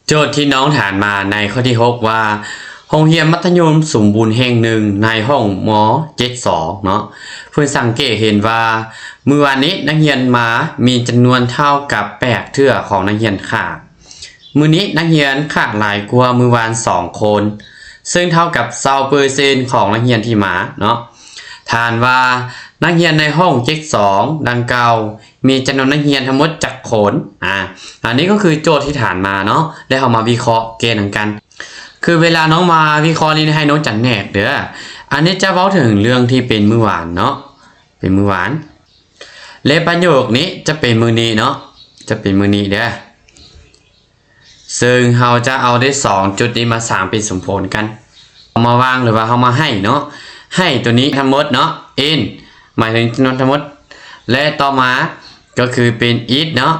ໂຈດທີ່ນ້ອງຖາມມາໃນຂໍ້ທີຫົກວ່າ ໂຮງຮຽນມັດທະຍົມສົມບູນແຫ່ງໜຶ່ງໃນຫ້ອງ ມ.ເຈັດສອງ ເນາະ ເພິ່ນສັງເກດເຫັນວ່າ ມື້ວານນີ້ນັກຮຽນມາມີຈຳນວນເທົ່າກັບແປກເທື່ອຂອງນັກຮຽນຂາດ. ມື້ນີ້ນັກຮຽນຂາດຫຼາຍກວ່າມື້ວານສອງຄົນ, ເຊິ່ງເທົ່າກັບຊາວເປີເຊັນຂອງນັກຮຽນທີ່ມາເນາະ. ຖາມວ່ານັກຮຽນໃນຫ້ອງ ເຈັດສອງ ດັ່ງກ່າວ ມີຈຳນວນນັກຮຽນທັງໝົດຈັກຄົນ? ອາ ອັນນີ້ກໍຄືໂຈດທີ່ຖາມມາເນາະ ແລ້ວເຮົາມາວິເຄາະແກ້ນຳກັນ. ຄືເວລານ້ອງມາວິເຄາະນີ້ໃຫ້ນ້ອງຈຳແນກເດີ້. ອັນນີ້ຈະເວົ້າເຖິງເລື່ອງທີ່ເປັນມື້ວານເນາະ, ເປັນມື້ວານ ແລະ ປະໂຫຍກນີ້ຈະເປັນມື້ນີ້ເນາະ, ຈະເປັນມື້ນີ້ເດີ້. ເຊິ່ງເຮົາຈະເອົາໄດ້ສອງຈຸດນີ້ມາສ້າງເປັນສົມຜົນກັນ, ເອົາມາວາງ ຫຼືວ່າເຮົາມາໃຫ້ເນາະ, ໃຫ້ຕົວນີ້ທັງໝົດເນາະ, n ໝາຍເຖິງຈຳນວນທັງໝົດ ແລະ ຕໍ່ມາກໍຄືເປັນ x ເນາະ,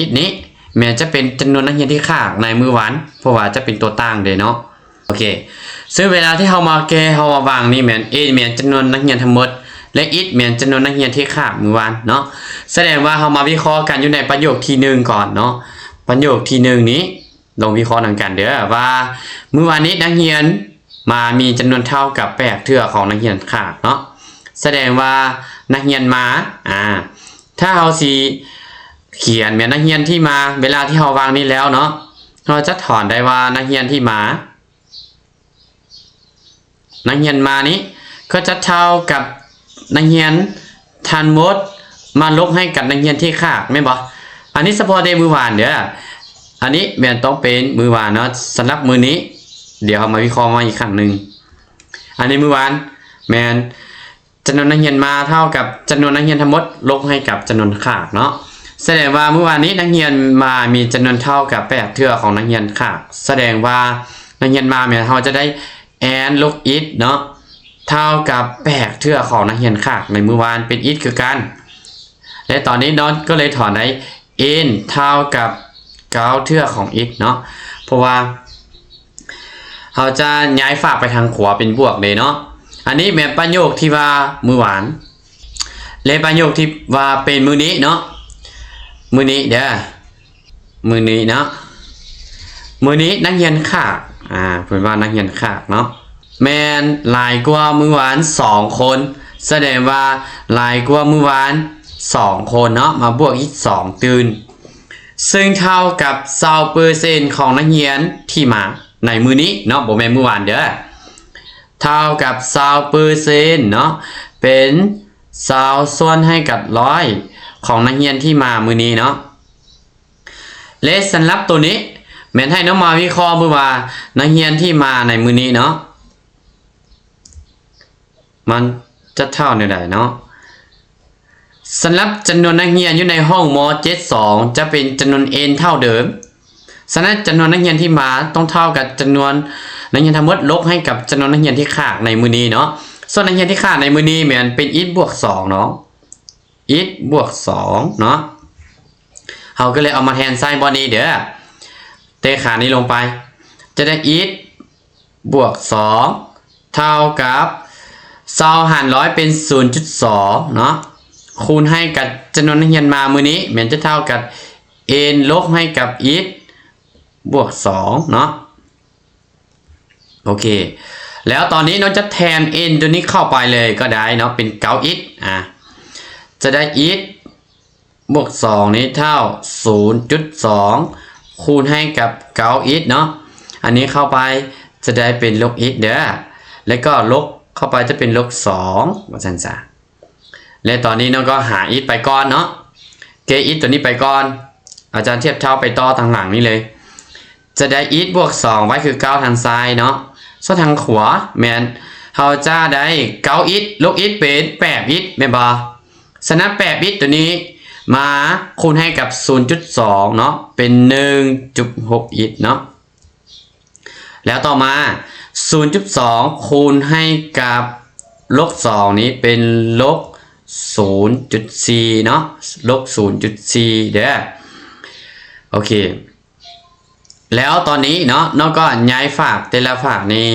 x ນີ້ແມ່ນຈະເປັນຈຳນວນນັກຮຽນທີ່ຂາດໃນມື້ວານ ເພາະວ່າຈະເປັນຕົວຕັ້ງເດ້ເນາະ. ໂອເຄ ເຊິ່ງເວລາທີ່ເຮົາມາແກ້ ເຮົາມາວາງນີ້ແມ່ນ n ແມ່ນຈຳນວນນັກຮຽນທັງໝົດ ແລະ x ແມ່ນຈຳນວນນັກຮຽນທີ່ຂາດມື້ວານເນາະ. ສະແດງວ່າເຮົາມາວິເຄາະກັນຢູ່ໃນປະໂຫຍກທີໜຶ່ງກ່ອນເນາະ. ປະໂຫຍກທີໜຶ່ງນີ້ ລອງວິເຄາະນຳກັນເດີ້ວ່າ ມື້ວານນີ້ນັກຮຽນມາມີຈຳນວນເທົ່າກັບແປກເທື່ອຂອງນັກຮຽນຂາດເນາະ. ສະແດງວ່ານັກຮຽນມາ ອາ ຖ້າເຮົາຊິຂຽນແມ່ນນັກຮຽນທີ່ມາ ເວລາທີ່ເຮົາວາງນີ້ແລ້ວເນາະ ເຮົາຈະຖອນໄດ້ວ່ານັກຮຽນທີ່ມາ ນັກຮຽນມານີ້ກໍຈະເທົ່າກັບນັກຮຽນທັງໝົດມາລົບໃຫ້ກັບນັກຮຽນທີ່ຂາດ ແມ່ນບໍ່? ອັນນີ້ສະເພາະແຕ່ມື້ວານເດີ້. ອັນນີ້ແມ່ນຕ້ອງເປັນມື້ວານເນາະ. ສຳລັບມື້ນີ້ ດຽວເຮົາມາວິເຄາະໃໝ່ອີກຄັ້ງໜຶ່ງ. ອັນນີ້ມື້ວານແມ່ນ ຈຳນວນນັກຮຽນມາເທົ່າກັບຈຳນວນນັກຮຽນທັງໝົດລົບໃຫ້ກັບຈຳນວນຂາດເນາະ. ສະແດງວ່າມື້ວານນີ້ນັກຮຽນມາມີຈຳນວນເທົ່າກັບແປກເທື່ອຂອງນັກຮຽນຂາດ. ສະແດງວ່ານັກຮຽນມາແມ່ນເຮົາຈະໄດ້ n ລົບ x ເນາະ ເທົ່າກັບແປກເທື່ອຂອງນັກຮຽນຂາດໃນມື້ວານເປັນ x ຄືກັນ. ແລະ ຕອນນີ້ເນາະ ກໍເລີຍຖອນໄດ້ n ເທົ່າກັບເກົ້າເທື່ອຂອງ x ເນາະ ເພາະວ່າເຮົາຈະຍ້າຍຝາກໄປທາງຂວາເປັນບວກເດ້ເນາະ. ອັນນີ້ແມ່ນປະໂຫຍກທີ່ວ່າມື້ວານ ແລະ ປະໂຫຍກທີ່ວ່າເປັນມື້ນີ້ເນາະ, ມື້ນີ້ເດີ້ ມື້ນີ້ເນາະ. ມື້ນີ້ນັກຮຽນຂາດ ອາ ເພິ່ນວ່ານັກຮຽນຂາດເນາະ ແມ່ນຫຼາຍກວ່າມື້ວານສອງຄົນ, ສະແດງວ່າຫຼາຍກວ່າມື້ວານສອງຄົນເນາະ ມາບວກອີກສອງຕື່ມ ເຊິ່ງເທົ່າກັບຊາວເປີເຊັນຂອງນັກຮຽນທີ່ມາໃນມື້ນີ້ເນາະ, ບໍ່ແມ່ນມື້ວານເດີ້. ເທົ່າກັບຊາວເປີເຊັນເນາະ, ເປັນຊາວສ່ວນໃຫ້ກັບຮ້ອຍຂອງນັກຮຽນທີ່ມາມື້ນີ້ເນາະ. ແລະ ສຳລັບໂຕນີ້ແມ່ນໃຫ້ນ້ອງມາວິເຄາະເບິ່ງວ່ານັກຮຽນທີ່ມາໃນມື້ນີ້ເນາະ ມັນຈະເທົ່າແນວໃດເນາະ. ສຳລັບຈຳນວນນັກຮຽນຢູ່ໃນຫ້ອງ ມ.ເຈັດສອງ ຈະເປັນຈຳນວນ n ເທົ່າເດີມ. ສະນັ້ນ ຈຳນວນນັກຮຽນທີ່ມາຕ້ອງເທົ່າກັບຈຳນວນນັກຮຽນທັງໝົດ ລົບໃຫ້ກັບຈຳນວນນັກຮຽນທີ່ຂາດໃນມື້ນີ້ເນາະ. ສ່ວນນັກຮຽນທີ່ຂາດໃນມື້ນີ້ແມ່ນເປັນ x ບວກສອງເນາະ, x ບວກສອງເນາະ. ເຮົາກໍເລີຍເອົາມາແທນໃສ່ບ່ອນນີ້ເດີ້, ແຕກຂານີ້ລົງໄປ ຈະໄດ້ x ບວກສອງ ເທົ່າກັບ ຊາວຫານຮ້ອຍເປັນ ສູນຈຸດສອງເນາະ, ຄູນໃຫ້ກັບຈຳນວນນັກຮຽນມາມື້ນີ້ ແມ່ນຈະເທົ່າກັບ n ລົບໃຫ້ກັບ x ບວກສອງເນາະ. ໂອເຄ ແລ້ວຕອນນີ້ນ້ອງຈະແທນ n ຕົວນີ້ເຂົ້າໄປເລີຍກໍໄດ້ເນາະ, ເປັນ ເກົ້າ x ອາ ຈະໄດ້ x ບວກສອງນີ້ເທົ່າ ສູນຈຸດສອງ ຄູນໃຫ້ກັບ ເກົ້າ x ເນາະ. ອັນນີ້ເຂົ້າໄປຈະໄດ້ເປັນ ລົບ x ເດີ້, ແລ້ວກໍລົບເຂົ້າໄປຈະເປັນ ລົບສອງ ວ່າຊັ້ນຊະ. ແລະ ຕອນນີ້ນ້ອງກໍຫາ x ໄປກ່ອນເນາະ, ແກ້ x ຕົວນີ້ໄປກ່ອນ. ອາຈານທຽບເທົ່າໄປຕໍ່ທາງຫຼັງນີ້ເລີຍ. ຈະໄດ້ x ບວກສອງ ໄວ້ຄືເກົ່າທາງຊ້າຍເນາະ. ສ່ວນທາງຂວາແມ່ນເຮົາຈະໄດ້ ເກົ້າ x ລົບ x ເປັນ ແປດ x ແມ່ນບໍ່? ສະນັ້ນ ແປດ x ຕົວນີ້ມາຄູນໃຫ້ກັບ ສູນຈຸດສອງເນາະ, ເປັນ ໜຶ່ງຈຸດຫົກ x ເນາະ. ແລ້ວຕໍ່ມາ ສູນຈຸດສອງ ຄູນໃຫ້ກັບ ລົບສອງນີ້ເປັນ ລົບສູນຈຸດສີ່ເນາະ, ລົບສູນຈຸດສີ່ເດີ້. ໂອເຄ ແລ້ວຕອນນີ້ເນາະ ນ້ອງກໍຍ້າຍຝາກແຕ່ລະຝາກນີ້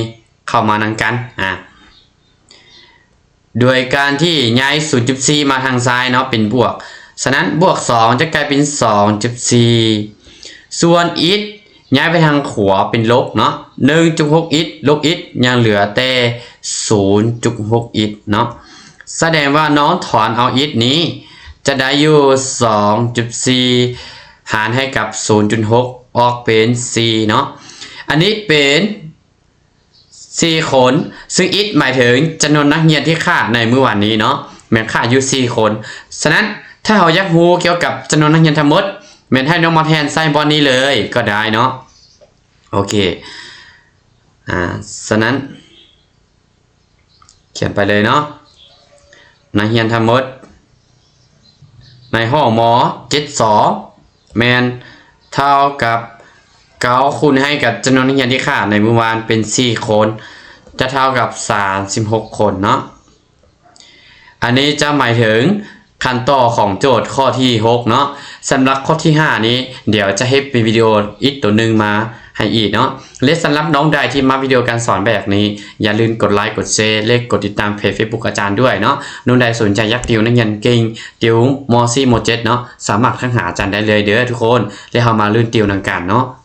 ເຂົ້າມານຳກັນ ອາ ໂດຍການທີ່ຍ້າຍສູນຈຸດສີ່ມາທາງຊ້າຍເນາະ ເປັນບວກ. ສະນັ້ນ ບວກສອງຈະກາຍເປັນ ສອງຈຸດສີ່ ສ່ວນ x ຍ້າຍໄປທາງຂວາເປັນລົບເນາະ ໜຶ່ງຈຸດຫົກອິດ ລົບອິດ ຍັງເຫຼືອແຕ່ສູນຈຸດຫົກອິດເນາະ. ສະແດງວ່ານ້ອງຖອນເອົາອິດນີ້ ຈະໄດ້ຢູ່ສອງຈຸດສີ່ ຫານໃຫ້ກັບສູນຈຸດຫົກ ອອກເປັນສີ່ເນາະ. ອັນນີ້ເປັນສີ່ຄົນ ຊຶ່ງອິດໝາຍເຖິງຈຳນວນນັກຮຽນທີ່ຂາດໃນມື້ວານນີ້ເນາະ ແມ່ນຂາດຢູ່ສີ່ຄົນ. ສະນັ້ນ ຖ້າເຮົາຢາກຮູ້ກ່ຽວກັບຈຳນວນນັກຮຽນທັງໝົດ ແມ່ນໃຫ້ນ້ອງມາແທນໃສ່ບ່ອນນີ້ເລີຍກໍໄດ້ເນາະ. ໂອເຄ ອາ ສະນັ້ນ ຂຽນໄປເລີຍເນາະ ນັກຮຽນທັງໝົດໃນຫ້ອງ ມ ເຈັດ ສ ແມ່ນເທົ່າກັບເກົ້າຄູນໃຫ້ກັບຈຳນວນນັກຮຽນທີ່ຂາດໃນມື້ວານເປັນສີ່ຄົນ ຈະເທົ່າກັບສາມສິບຫົກຄົນເນາະ. ອັນນີ້ຈະໝາຍເຖິງຂັ້ນຕໍ່ຂອງໂຈດຂໍ້ທີຫົກເນາະ. ສຳລັບຂໍ້ທີຫ້ານີ້ ດຽວຈະເຮັດເປັນວິດີໂອອີກໂຕໜຶ່ງມາໃຫ້ອີກເນາະ. ແລະ ສຳລັບນ້ອງໃດທີ່ມັກວິດີໂອການສອນແບບນີ້ ຢ່າລືມກົດໄລ ກົດແຊ ແລະ ກົດຕິດຕາມເພຈເຟສບຸກອາຈານດ້ວຍເນາະ. ນ້ອງໃດສົນໃຈຢາກຕິວນັກຮຽນເກັ່ງ ຕິວ ມ ສີ່ ມ ເຈັດ ເນາະ ສາມາດທັກຫາອາຈານໄດ້ເລີຍເດີທຸກຄົນ ແລະ ເຮົາມາລື່ນຕິວນຳກັນເນາະ.